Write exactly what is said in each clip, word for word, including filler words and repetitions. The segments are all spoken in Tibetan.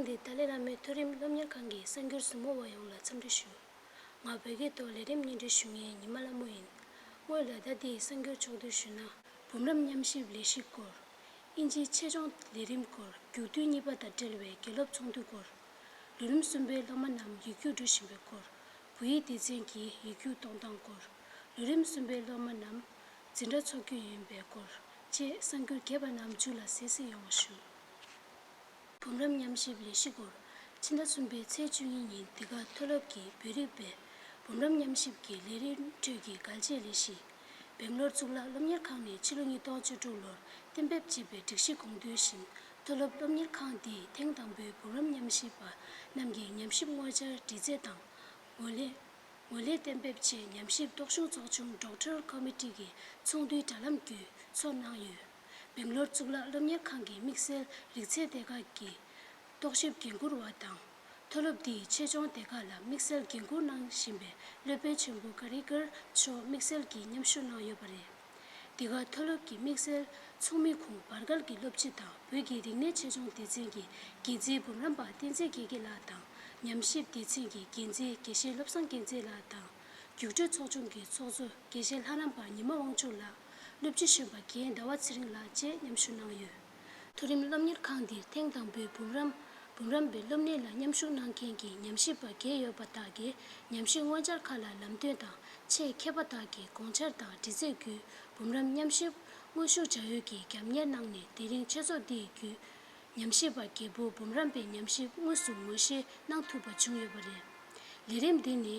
འདི་ཏཱ་ལའི་བླ་མའི་མཐོ་རིམ་སློབ་གཉེར་ཁང་གི་གསར་འགྱུར་གཟིགས་མོ་བ་ཡོངས་ལ་འཚམས་འདྲི་ཞུ། ང་བོད་སྐད་ཐོག་ལས་རིམ་སྙན་སྒྲོན་ཞུ་མཁན་ཉི་མ་ལྷ་མོ་ཡིན། སྔོན་ལ་ཟླ་འདིའི་གསར་འགྱུར་ཕྱོགས་བསྡུས་ཞུས་ན། འབུམ་རམས་ཉམས་ཞིབ་ལས་གཞི་སྐོར། དབྱིན་ཇིའི་ཆེད་སྦྱོང་ལས་རིམ་སྐོར། རྒྱུགས་འཐུས་གཉིས་པ་དང་འབྲེལ་བའི་དགེ་སློབ་ཚོགས་འདུ་སྐོར། ལོ་རིམ་གསུམ་པའི་སློབ་མ་རྣམས་ཡིག་རྒྱུགས་འགྲོ་བཞིན་པའི་སྐོར། བོད་ཡིག་སྡེ་ཚན་གྱི་ཡིག་རྒྱུགས་གཏོང་སྟངས་སྐོར། ལོ་རིམ་གསུམ་པའི་སློབ་མ་རྣམས་འཛིན་གྲྭ་འཚོགས་རྒྱུ་ཡིན་པའི་སྐོར་བཅས་གསར་འགྱུར་རྒྱས་པ་རྣམས་མཇུག་ལ་གསན་གཟིགས་ཡོང་བ་ཞུ། འབུམ་རམས་ཉམས་ཞིབ་ལས་གཞི་སྐོར། ཕྱི་ཟླ་གསུམ་པའི་ཚེས་བཅུ་གཉིས་ཉིན་འདི་ག་མཐོ་སློབ་ཀྱི་བོད་རིག་པའི་འབུམ་རམས་ཉམས་ཞིབ་ཀྱི་ལས་རིམ་ཁྲོད་ཀྱི་འགལ་བྱེད་ལས་གཞི། སྦེང་ལོར་གཙུག་ལག་སློབ་གཉེར་ཁང་ནས་ཕྱི་ལོ་ཉིས་སྟོང་བཅུ་དྲུག་ལོར་གཏན་འབེབས་བྱས་པའི་སྒྲིག་གཞི་གོང་དུ་བཞིན། མཐོ་སློབ་སློབ་གཉེར་ཁང་འདིས་ཐེངས་དང་པོའི་འབུམ་རམས་ཉམས་ཞིབ་པ་རྣམས་ཀྱི་ཉམས་ཞིབ་དངོས་འཆར་འདྲི་རྩད་དང་། ངོས་ལེན། ངོས་ལེན་གཏན་འབེབས་ཆེད་ཉམས་ཞིབ་རྟོག་ཞིབ་ཚོགས་ཆུང་Doctoral Committee གི་ཚོགས་འདུའི་དྲ་ལམ་བརྒྱུད་ཚོགས་གནང་ཡོད། སྦེང་ལོར་གཙུག་ལག་སློབ་གཉེར་ཁང་གི་དམིགས་བསལ་རིག་རྩལ་སྡེ་ཁག་གི་རྟོག་ཞིབ་འགན་འཁུར་བ་དང་། མཐོ་སློབ་འདིའི་ཆེད་སྦྱོང་སྡེ་ཁག་ལ་དམིགས་བསལ་འགན་འཁུར་གནང་བཞིན་པའི་སློབ་དཔོན་ཆེན་པོ་ཀ་རི་ཀར་མཆོག་དམིགས་བསལ་གྱིས་མཉམ་ཞུགས་གནང་ཡོད་པ་རེད། འདི་ག་མཐོ་སློབ་ཀྱི་དམིགས་བསལ་ཚོགས་མི་ཁོངས་བར་བརྒལ་གྱི་སློབ་སྤྱི་དང་བོད་ཀྱི་རིག་གནས་ཆེད་སྦྱོང་སྡེ་ཚན་གྱི་འགན་འཛིན་འབུམ་རམས་པ་བསྟན་འཛིན་དགེ་རྒྱལ་ལགས་དང་། ཉམས་ཞིབ་སྡེ་ཚན་གྱི་འགན་འཛིན་དགེ་བཤེས་བློ་བཟང་རྒྱལ་མཚན་ལགས་དང་། རྒྱུགས་སྤྲོད་ཚོགས་ཆུང་གི་ཚོགས་གཙོ་དགེ་བཤེས་ལྷ་རམས་པ་ཉི་མ་དབང་ཕྱུག་ལགས། སློབ་སྤྱི་གཞོན་པ་རྒན་ཟླ་བ་ཚེ་རིང་ལགས་བཅས་མཉམ་ཞུགས་གནང་ཡོད། མཐོ་རིམ་སློབ་གཉེར་ཁང་འདིར་ཐེངས་དང་པོའི་འབུམ་རམས། འབུམ་རམས་པའི་སློབ་གནས་ལ་མཉམ་ཞུགས་གནང་མཁན་གྱི་ཉམས་ཞིབ་པ་བརྒྱད་ཡོད་པ་དག་གིས་ཉམས་ཞིབ་དངོས་འཆར་ཁག་ལ་ལམ་སྟོན་དང་ཆེད་མཁས་པ་དག་གི་དགོངས་འཆར་དང་འདྲི་རྩད་བརྒྱུད་འབུམ་རམས་ཉམས་ཞིབ་དངོས་ཞུགས་བྱ་ཡུལ་གྱི་རྒྱབ་གཉེར་གནང་ནས། དེ་རིང་ཆེད་ཚོགས་འདི་ཡི་བརྒྱུད་ཉམས་ཞིབ་པ་བརྒྱད་པོ་འབུམ་རམས་པའི་ཉམས་ཞིབ་དངོས་སུ་ངོ་ཤེས་གནང་ཐུབ་པ་བྱུང་ཡོད་པ་རེད། ལས་རིམ་འདི་ནི།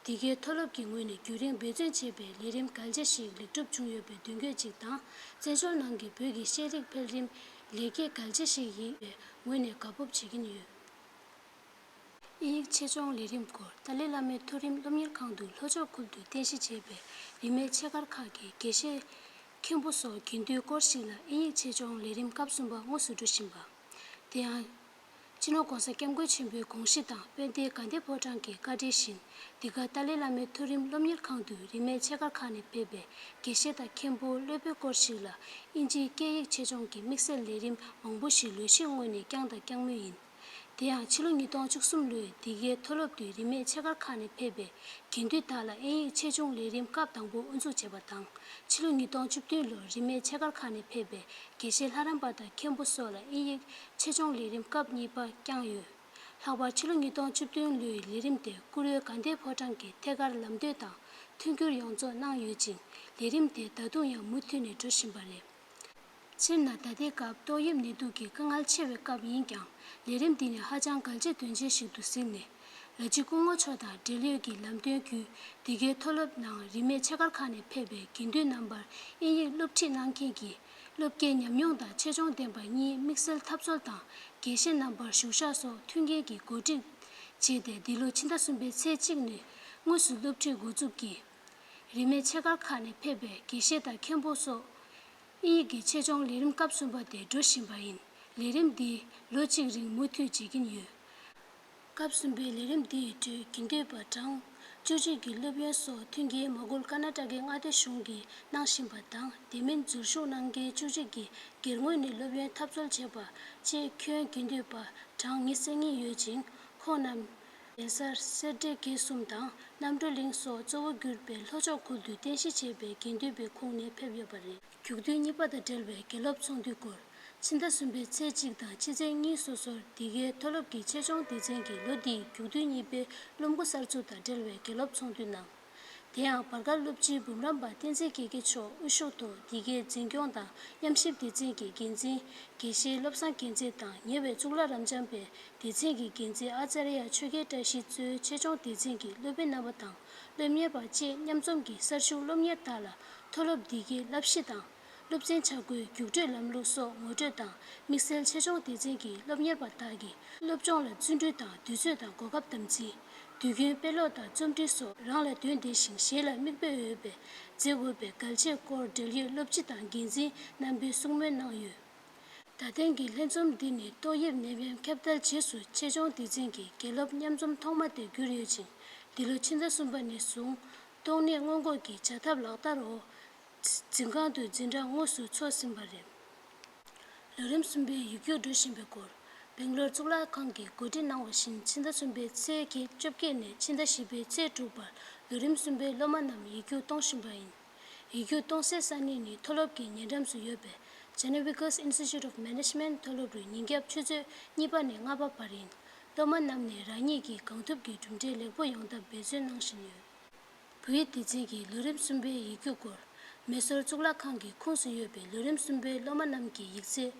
འདི་གའི་མཐོ་སློབ་ཀྱི་ངོས་ནས་རྒྱུན་རིང་འབད་བརྩོན་བྱས་པའི་ལས་རིམ་གལ་ཆེ་ཞིག་ལེགས་གྲུབ་བྱུང་ཡོད་པའི་མདུན་སྐྱོད་ཅིག་དང་། བཙན་བྱོལ་ནང་གི་བོད་ཀྱི་ཤེས་རིག་འཕེལ་རིམ་ལེགས་སྐྱེས་གལ་ཆེ་ཞིག་ཡིན་པའི་ངོས་ནས་དགའ་སྤོབས་བྱེད་ཀྱིན་ཡོད། དབྱིན་ཡིག་ཆེད་སྦྱོང་ལས་རིམ་སྐོར། ཏཱ་ལའི་བླ་མའི་མཐོ་རིམ་སློབ་གཉེར་ཁང་དུ་ལྷོ་ཕྱོགས་ཁུལ་དུ་རྟེན་གཞི་བྱས་པའི་རིས་མེད་ཆེད་མཁར་ཁག་གི་དགེ་བཤེས་མཁན་པོ་སོགས་དགེ་འདུན་སྐོར་ཞིག་ལ་དབྱིན་ཡིག་ཆེད་སྦྱོང་ལས་རིམ་སྐབས་གསུམ་པ་དངོས་སུ་འགྲོ་བཞིན་པ། དེ་ཡང་། སྤྱི་ནོར་༸གོང་ས་༸སྐྱབས་མགོན་ཆེན་པོའི་དགོངས་གཞི་དང་དཔལ་ལྡན་དགའ་ལྡན་ཕོ་བྲང་གི་བཀའ་དྲིན་བཞིན། འདི་ག་ཏཱ་ལའི་བླ་མའི་མཐོ་རིམ་སློབ་གཉེར་ཁང་དུ་རིས་མེད་ཆེད་མཁར་ཁག་ནས་ཕེབས་པའི་དགེ་བཤེས་དང་མཁན་པོ་སློབ་དཔོན་སྐོར་ཞིག་ལ་དབྱིན་ཇིའི་སྐད་ཡིག་ཆེད་སྦྱོང་གི་དམིགས་བསལ་ལས་རིམ་མང་པོ་ཞིག་ལོ་གཞིའི་ངོས་ནས་བསྐྱངས་དང་བསྐྱངས་མུས་ཡིན། དེ་ཡང་ཕྱི་ལོ་ཉིས་སྟོང་བཅུ་གསུམ་ལོའི་འདི་གའི་མཐོ་སློབ་དུས་རིས་མེད་ཆེད་མཁར་ཁག་ནས་ཕེབས་པའི་དགེ་འདུན་དག་ལ་དབྱིན་ཡིག་ཆེད་སྦྱོང་ལས་རིམ་སྐབས་དང་པོ་དབུ་འཛུགས་བྱས་པ་དང་། ཕྱི་ལོ་ཉིས་སྟོང་བཅུ་བདུན་ལོར་རིས་མེད་ཆེད་མཁར་ཁག་ནས་ཕེབས་པའི་དགེ་བཤེས་ལྷ་རམས་པ་དང་མཁན་པོ་སོགས་ལ་དབྱིན་ཡིག་ཆེད་སྦྱོང་ལས་རིམ་སྐབས་གཉིས་པ་བསྐྱངས་ཡོད། ལྷག་པར་ཕྱི་ལོ་ཉིས་སྟོང་བཅུ་བདུན་ལོའི་ལས་རིམ་དེ་བཀུར་འོས་དགའ་ལྡན་ཕོ་བྲང་གི་ཐད་ཀར་ལམ་སྟོན་དང་མཐུན་འགྱུར་ཡོངས་རྫོགས་གནང་ཡོད་ཅིང་། ལས་རིམ་དེ་ད་དུང་ཡང་མུ་མཐུད་ནས་འགྲོ་བཞིན་པ་རེད། སྤྱིར་ན་ད་ལྟའི་སྐབས་ཏོག་དབྱིབས་ནད་དུག་གི་དཀའ་ངལ་ཆེ་བའི་སྐབས་ཡིན་ཀྱང་། ལས་རིམ་འདི་ནི་ཧ་ཅང་གལ་ཆེ་དོན་ཆེན་ཞིག་ཏུ་གཟིགས་ནས། ལ་ཕྱི་སྐུ་ངོ་མཆོག་དང་འབྲེལ་ཡོད་ཀྱི་ལམ་སྟོན་བརྒྱུད། འདི་གའི་མཐོ་སློབ་ནང་རིས་མེད་ཆེད་མཁར་ཁག་ནས་ཕེབས་པའི་དགེ་འདུན་རྣམ་པར་དབྱིན་ཡིག་སློབ་ཁྲིད་གནང་མཁན་གྱི་སློབ་དགེའི་ཉམས་མྱོང་དང་ཆེད་སྦྱོང་ལྡན་པ་གཉིས་དམིགས་བསལ་འཐབ་རྩོད་དང་། དགེ་བཤེས་རྣམ་པར་བཞུགས་ཤག་སོགས་མཐུན་རྐྱེན་གྱི་གོ་སྒྲིག་བྱས་ཏེ། འདི་ལོ་ཕྱི་ཟླ་གསུམ་པའི་ཚེས་གཅིག་ནས་དངོས་སུ་སློབ་ཁྲིད་འགོ་འཛུགས་ཀྱིས། རིས་མེད་ཆེད་མཁར་ཁག་ནས་ཕེབས་པའི་དགེ་བཤེས་དང་མཁན་པོ་སོགས་དབྱིན་ཡིག་གི་ཆེད་སྦྱོང་ལས་རིམ་སྐབས་གསུམ་པ་དེ་འགྲོ་བཞིན་པ་ཡིན། ལས་རིམ་འདི་ལོ་གཅིག་རིང་མུ་མཐུད་བྱེད་ཀྱིན་ཡོད། སྐབས་གསུམ་པའི་ལས་རིམ་འདི་ཡི་ཁྲོད་དགེ་འདུན་པ་གྲངས་བཅུ་གཅིག་གི་སློབ་ཡོན་སོགས་མཐུན་རྐྱེན་མ་བཀོལ་ཀར་ན་ཊ་ཀའི་མངའ་སྡེ་གཞུང་གིས་གནང་བཞིན་པ་དང་། དེ་མིན་འཛུལ་ཞུགས་གནང་མཁན་བཅུ་གཅིག་གིས་སྒེར་ངོས་ནས་སློབ་ཡོན་འཐབ་རྩོད་བྱས་པ་བཅས་ཁྱོན་དགེ་འདུན་པ་གྲངས་ཉི་ཤུ་རྩ་གཉིས་ཡོད་ཅིང་། ཁོང་རྣམས་གདན་ས་སེར་འབྲས་དགེ་གསུམ་དང་རྣམ་གྲོལ་གླིང་སོགས་གཙོ་བོ་གྱུར་པའི་ལྷོ་ཕྱོགས་ཁུལ་དུ་རྟེན་གཞི་བྱས་པའི་དགེ་འདུན་པའི་ཁོངས་ནས་ཕེབས་ཡོད་པ་རེད། རྒྱུགས་འཐུས་གཉིས་པ་དང་འབྲེལ་བའི་དགེ་སློབ་ཚོགས་འདུའི་སྐོར། ཕྱི་ཟླ་གསུམ་པའི་ཚེས་གཅིག་དང་ཕྱི་ཚེས་གཉིས་སོ་སོར་འདི་གའི་མཐོ་སློབ་ཀྱི་ཆེད་སྦྱོང་སྡེ་ཚན་གྱིས་ལོ་འདིའི་རྒྱུགས་འཐུས་གཉིས་པའི་སློབ་འགོ་གསར་འཛུགས་དང་འབྲེལ་བའི་དགེ་སློབ་ཚོགས་འདུ་གནང་། དེ་ཡང་བར་བརྒལ་སློབ་སྤྱི་འབུམ་རམས་པ་བསྟན་འཛིན་དགེ་རྒྱལ་མཆོག་དབུ་བཞུགས་ཐོག་འདི་གའི་འཛིན་སྐྱོང་དང་ཉམས་ཞིབ་སྡེ་ཚན་གྱི་འགན་འཛིན་དགེ་བཤེས་བློ་བཟང་རྒྱལ་མཚན་དང་། ཉེ་བའི་གཙུག་ལག་རབ་འབྱམས་པའི་སྡེ་ཚན་གྱི་འགན་འཛིན་ཨ་ཙརྱ་ཆོས་རྒྱལ་བཀྲ་ཤིས་གཙོས་ཆེད་སྦྱོང་སྡེ་ཚན་གྱི་སློབ་དཔོན་རྣམ་པ་དང་སློབ་གཉེར་པ་བཅས་མཉམ་འཛོམས་ཀྱིས་གསར་ཞུགས་སློབ་གཉེར་དག་ལ་མཐོ་སློབ་འདི་གའི་བསླབ་གཞི་དང་། སློབ་ཚན་ཆ་བགོས་རྒྱུགས་སྤྲོད་ལམ་ལུགས་སོགས་ངོ་སྤྲོད་དང་། དམིགས་བསལ་ཆེད་སྦྱོང་སྡེ་ཚན་གྱི་སློབ་གཉེར་པ་དག་གིས་སློབ་སྦྱོང་ལ་བརྩོན་འགྲུས་དང་དུས་ཚོད་དང་གོ་སྐབས་དམ་འཛིན། དུས་རྒྱུན་དཔེ་ཀློག་དང་རྩོམ་འབྲི་སོགས་རང་ལ་དོན་ལྡན་ཞིང་གཞན་ལ་མིག་དཔེ་འོས་པའི་མཛད་དགོས་པའི་གལ་ཆེའི་སྐོར་འབྲེལ་ཡོད་སློབ་སྤྱི་དང་འགན་འཛིན་རྣམ་པས་གསུང་མོལ་གནང་ཡོད། ད་ཐེངས་ཀྱི་ལྷན་འཛོམས་འདི་ནི་ཏོག་དབྱིབས་ནད་ཡམས་ཁྱབ་གདལ་རྗེས་སུ་ཆེད་སྦྱོང་སྡེ་ཚན་གྱི་དགེ་སློབ་མཉམ་འཛོམས་ཐོག་མ་དེ་གྱུར་ཡོད་ཅིང་། འདི་ལོ་ཕྱི་ཟླ་གསུམ་པ་ནས་བཟུང་ཏོག་ནད་སྔོན་འགོག་གི་བྱ་ཐབས་ལག་བསྟར་འོག་འཛིན་ཁང་དུ་འཛིན་གྲྭ་དངོས་སུ་འཚོགས་ཟིན་པ་རེད། ལོ་རིམ་གསུམ་པའི་ཡིག་རྒྱུགས་འགྲོ་བཞིན་པའི་སྐོར། སྦེང་ལོར་གཙུག་ལག་ཁང་གིས་གོ་སྒྲིག་གནང་བ་བཞིན། ཕྱི་ཟླ་གསུམ་པའི་ཚེས་བརྒྱད་བཅོ་བརྒྱད་ནས་ཕྱི་ཟླ་བཞི་པའི་ཚེས་དྲུག་བར་ལོ་རིམ་གསུམ་པའི་སློབ་མ་རྣམས་ཡིག་རྒྱུགས་གཏོང་བཞིན་པ་ཡིན། ཡིག་རྒྱུགས་གཏོང་སའི་ས་གནས་ནི་མཐོ་སློབ་ཀྱི་ཉེ་འགྲམ་སུ་ཡོད་པའི་Genovika's Institute of Management མཐོ་སློབ་རུ་ཉིན་རྒྱབ་ཆུ་ཚོད་གཉིས་པ་ནས་ལྔ་པ་བར་ཡིན། སློབ་མ་རྣམས་ནས་རང་ཉིད་ཀྱིས་གང་ཐུབ་ཀྱིས་གྲུབ་འབྲས་ལེགས་པོ་ཡོང་ཐབས་འབད་བརྩོན་གནང་བཞིན་ཡོད། བོད་ཡིག་སྡེ་ཚན་གྱི་ལོ་རིམ་གསུམ་པའི་ཡིག་རྒྱུགས་སྐོར། མེ་སོར་གཙུག་ལག་ཁང་གི་ཁོངས་སུ་ཡོད་པའི་ལོ་རིམ་གསུམ་པའི་སློབ་མ་རྣམས་ཀྱི་ཡིག་ཚད།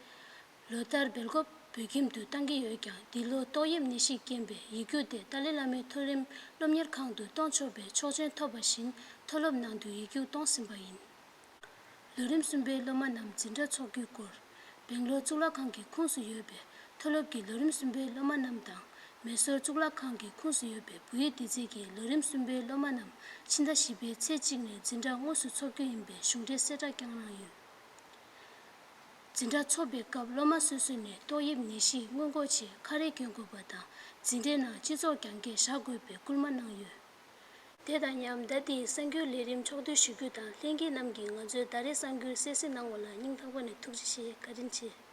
ལོ་ལྟར་སྦེལ་ཀོབ་བོད་ཁྱིམ་དུ་བཏང་གི་ཡོད་ཀྱང་། འདི་ལོ་ཏོག་དབྱིབས་ནད་གཞིས་རྐྱེན་པས་ཡིག་རྒྱུགས་དེ་ཏཱ་ལའི་བླ་མའི་མཐོ་རིམ་སློབ་གཉེར་ཁང་དུ་གཏོང་ཆོག་པའི་ཆོག་མཆན་ཐོབ་པ་བཞིན། མཐོ་སློབ་ནང་དུ་ཡིག་རྒྱུགས་གཏོང་ཟིན་པ་ཡིན། ལོ་རིམ་གསུམ་པའི་སློབ་མ་རྣམས་འཛིན་གྲྭ་འཚོགས་རྒྱུའི་སྐོར། སྦེང་ལོར་གཙུག་ལག་ཁང་གི་ཁོངས་སུ་ཡོད་པའི་མཐོ་སློབ་ཀྱི་ལོ་རིམ་གསུམ་པའི་སློབ་མ་རྣམས་དང་། མེ་སོར་གཙུག་ལག་ཁང་གི་ཁོངས་སུ་ཡོད་པའི་བོད་ཡིག་སྡེ་ཚན་གྱི་ལོ་རིམ་གསུམ་པའི་སློབ་མ་རྣམས་ཕྱི་ཟླ་བཞི་པའི་ཚེས་གཅིག་ནས་འཛིན་གྲྭ་དངོས་སུ་འཚོགས་རྒྱུ་ཡིན་པའི་གཞུང་འབྲེལ་གསལ་བསྒྲགས་བསྐྱངས་གནང་ཡོད། འཛིན་གྲྭ་འཚོགས་པའི་སྐབས་སློབ་མ་སོ་སོ་ནས་ཏོག་དབྱིབས་ནད་གཞི་སྔོན་འགོག་ཆེད་ཁ་རས་གྱོན་དགོས་པ་དང་། འཛིན་གྲྭའི་ནང་སྤྱི་ཚོགས་རྒྱང་བཀྱེད་བཞག་དགོས་པའི་སྐུལ་མ་གནང་ཡོད། དེ་དང་མཉམ་ཟླ་འདིའི་གསར་འགྱུར་ལས་རིམ་ཕྱོགས་བསྡུས་ཞུ་རྒྱུ་དང་། ལྷན་རྒྱས་རྣམས་ཀྱིས་ང་ཚོའི་ཟླ་རེའི་གསར་འགྱུར་གསན་གཟིགས་གནང་བ་ལ་སྙིང་ཐག་པ་ནས་ཐུགས་རྗེ་ཆེ། བཀའ་དྲིན་ཆེ།